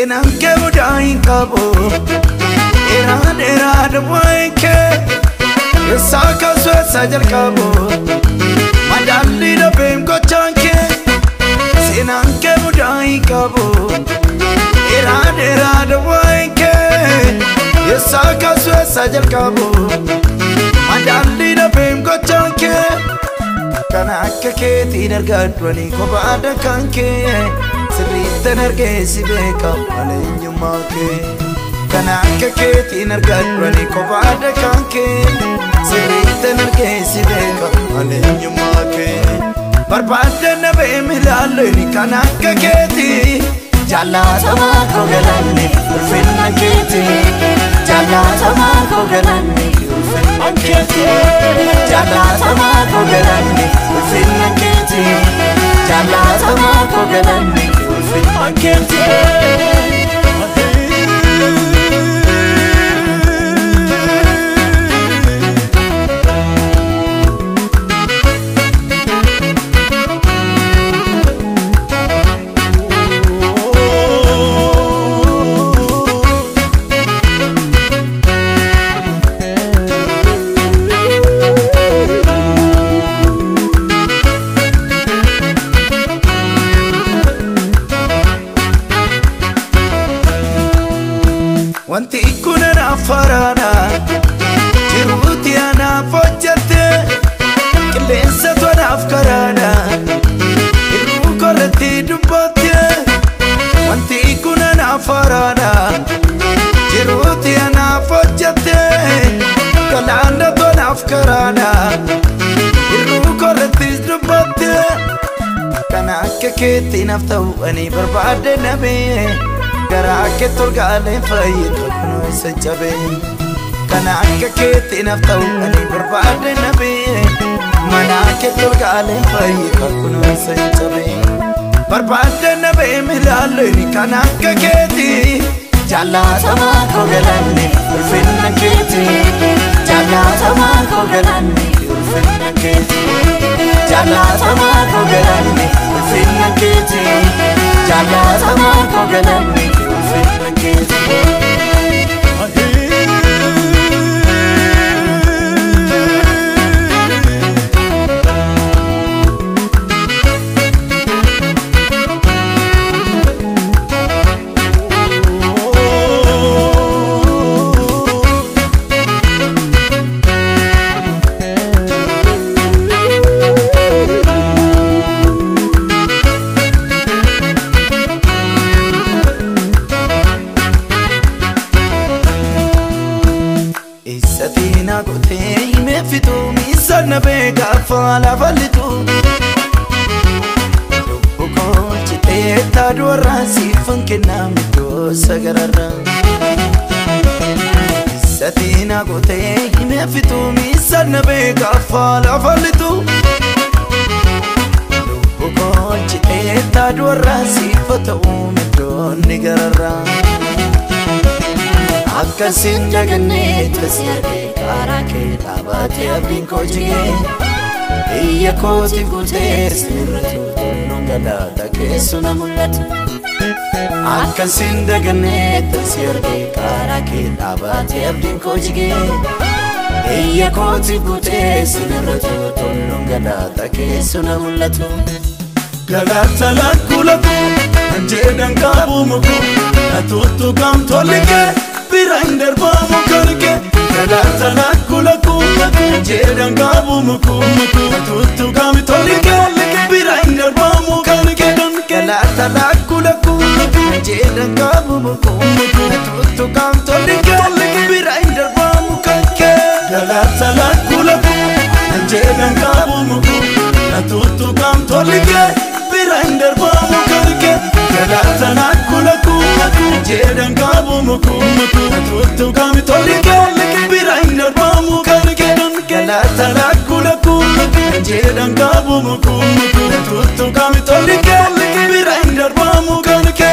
Seenaan kee mudaa hin qabu. Dheeraa dheeraa dawwaan kee eessaa kaasu eessaa jalqabu. Madaalli dhabeen gochaan kee seenaan kee mudaa hin qabu. Dheeraa dheeraa dawwaan kee eessaa kaasu eessaa jalqabu. Madaalli dhabeen gochaan kee kan akka keetiin argadhu ani kophaadha kan kee. Sirriittan argee si beeka malee eenyummaa kee. Kan akka keetiin argadhu ani kophaadha kan kee. Sirriittan argee si beeka malee eenyummaa kee. Barbaadde na beemi ilaalleen kan akka keetii. Jaallatamaa koo galanni ulfinna keeti. Jaallatamaa koo galanni ulfinna keeti. Jaallatamaa koo galanni ulfinna keeti. Jaallatamaa koo galanni ulfinna keeti. Wanti kun anaaf faraadha. Jiruuti anaaf hojjette. Qilleensatu anaaf karaadha. Hir'uu korratti dubbatte. Wanti kun anaaf faraadha. Jiruuti anaaf hojjette. Galaanatu anaaf karaadha. Hir'uu korratti dubbatte. Kan akka keetti naaf ta'u ani barbaade nabee. Garaa kee tolgaaleen fayyadu kunoo isa cabee. Kan akka keetti naaf ta'u ani barbaade nabee. Mana kee tolgaaleen fayyadu kunoo isa cabee. Barbaade nabee milaaleen kan akka keetti. Jaallatamaa koo galanni ulfinna keeti. Jaallatamaa koo galanni ulfinna keeti. Jaallatamaa koo galanni ulfinna keeti. Jaallatamaa koo galanni ulfinna keeti. Eessatiin gootee himee fituu miisaan beekaa faala fallitu. Lubbu koo citee taaduu warraan siifan kennaa iddoo sagararraa. Eessatiin gootee himee fituu miisaan beekaa faala fallitu. Lubbu koo citee taaduu warraan siifa ta'uu iddoon ni gararraa. Akkasiin jagannee tasi argee karaa kee dhaabatee abdiin koo jigee. Iyya kootiif guutee sirra tulluun galaata keessu na mul'ata. Akkasiin jagannee tasi argee karaa kee dhaabatee abdiin koo jigee. Iyya kootiif guutee sirra tulluun galaata keessu na mul'atu. Galata lakkuu lakkuu kan jedhan qabu mukuu natuutu kam tolike. Biraan darbaamu karke galata lakkuu lakkuu jedhan qabu mukuu natuutu kam tolike. Biraan darbaamu karke Galata lakkuu lakkuu jedhan qabu mukuu natuutu kam tolike. Biraan darbaamu karke Galata lakkuu lakkuu jedhan qabu mukuu natuutu kam tolike. Biraan darbaamu karke galata lakkuu lakkuu jedhan qabu mukuu natuutu kam tolike. Biraan darbaamu karke Galata lakkuu lakkuu jedhan qabu mukuu natuutu kam tolike. Biraan darbaamu karke.